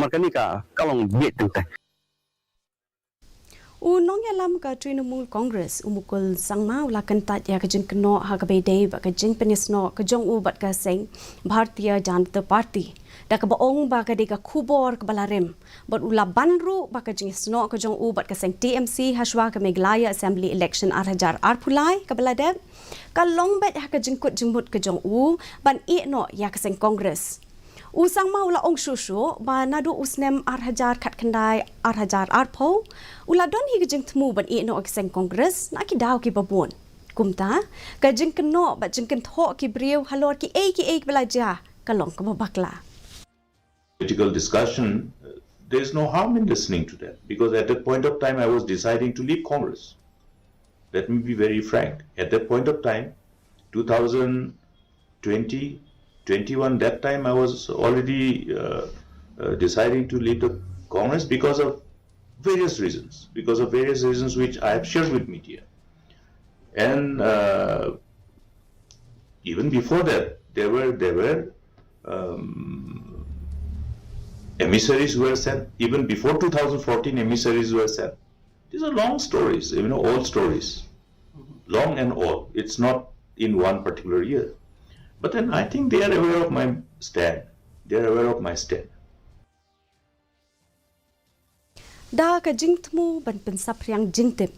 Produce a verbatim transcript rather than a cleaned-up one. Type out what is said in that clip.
Namar kane ka, ka long bieit teng teng. U nongïalam ka Trinamool Congress, u Mukul Sangma, u la kyntait ïa ka jingkynnoh ha kaba ïadei bad ka jingpynïasnoh ka jong u bad ka seng Bharatiya Janata Party, da kaba ong ba ka dei ka khubor kaba la rim. Bad u la ban ruh ba ka jingïasnoh ka jong u bad ka seng T M C hashwa ka Meghalaya Assembly Election ar hajar arphew lai kaba la dep, ka long beit ha ka jingkut jingmut ka jong u ban ïehnoh ïa ka seng Congress. U Sangma u la ong shuh shuh ba naduh u snem ar hajar khatkhyndai ar hajar arphew, u la don hi ka jingthmu ban ïehnoh ïa ka seng Congress na ki daw kiba bun. Kumta, ka jingkynnoh bad jingkynthoh ki briew halor kiei kiei kiba la jia, ka long kaba bakla. Political discussion, uh, there is no harm in listening to them, because at that point of time I was deciding to leave Congress. Let me be very frank. At that point of time, two thousand twenty, twenty-one, that time I was already, uh, uh, deciding to leave the Congress because of various reasons, because of various reasons which I have shared with media. And, uh, even before that, there were, there were, um, emissaries were sent. Even before two thousand fourteen, emissaries were sent. These are long stories, you know, old stories. Long and old. It's not in one particular year. But then I think they are aware of my stand. They are aware of my stand. Da ka jingthmu ban pynsaphriang jingtip,